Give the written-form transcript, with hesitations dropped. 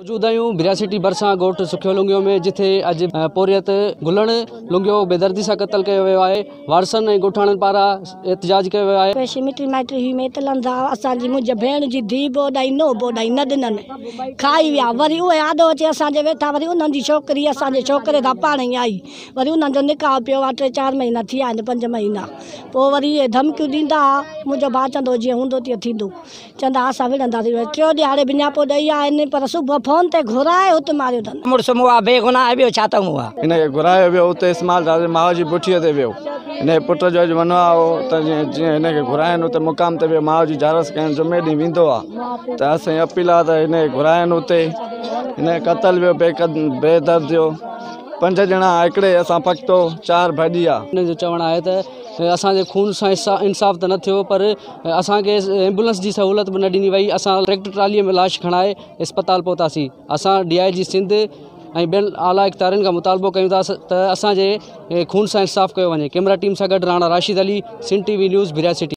موجود آهيون ڀريا سٽي ڀرسان ڳوٺ سکيو لنگيو ۾ جٿي اڄ پورهيت گلڻ لنگيو بيدردي سان قتل ڪيو ويو آهي وارثن ۽ ڳوٺاڻن پاران احتجاج ڪيو ويو آهي. پيشي مٽي مائٽي هئي ۾ تلندا اسان جي منهنجي ڀيڻ جي ڌيء به اوڏائي نو به اوڏائي نه ڏنن کائي ويا وري اهي آڏو اچي اسان جي ويٺا وري انهن جي ڇوڪري اسان جي ڇوڪري سان پاڻ ئي آئي وري انهن جو نڪاح پيو آ ٽي چار مهينا ٿيا آهن پنج مهينا پوء وري اهي ڌمڪيون ڏيندا ها منهنجو ڀاء چوندو جيئن هوندو تيئن ٿيندو. چوندا اسان وڙهنداسين ٽيون ڏهاڙي به نياپو ڏئي آيا آهن پر صبح فون تي گهرائي ات ماريو اٿن. مڙس مئو آ بيگناهه ٻيو ڇا ته مئو آ. هن کي گهرايو ويو اتي اسماعيل راز ماء جي بٺيء تي ويو. هن جي پٽ جو اڄ ونواهه هو ته جيئن هن کي گهرائين اتي مقام تي ويو ماء جي جارس ڪيائين جمعي ڏينهن ويندو آ ته اسان جي اپيل آ ته هن کي گهرائين اتي هن کي قتل ويو بي بي درد ٿيو پنج ڄڻا هڪڙي اسان پڪتو چار ڀڄي ويا. هن جو چوڻ آهي ته اسان جي خون سان انصاف ته نه ٿيو پر اسان کي ايمبولنس جي سهولت به نه ڏني وئي اسان ٽريڪٽر ٽرالي ۾ لاش کڻائي اسپتال پهتاسين اسان ڊي I جي سنڌ ۽ ٻين اعليٰ اختيارين کان مطالبو ڪيون ٿا ته اسان جي خون سان انصاف ڪيو وڃي ڪيمرا ٽيم سان گڏ Rana Rashid Ali Sindh T V news Bhiria city.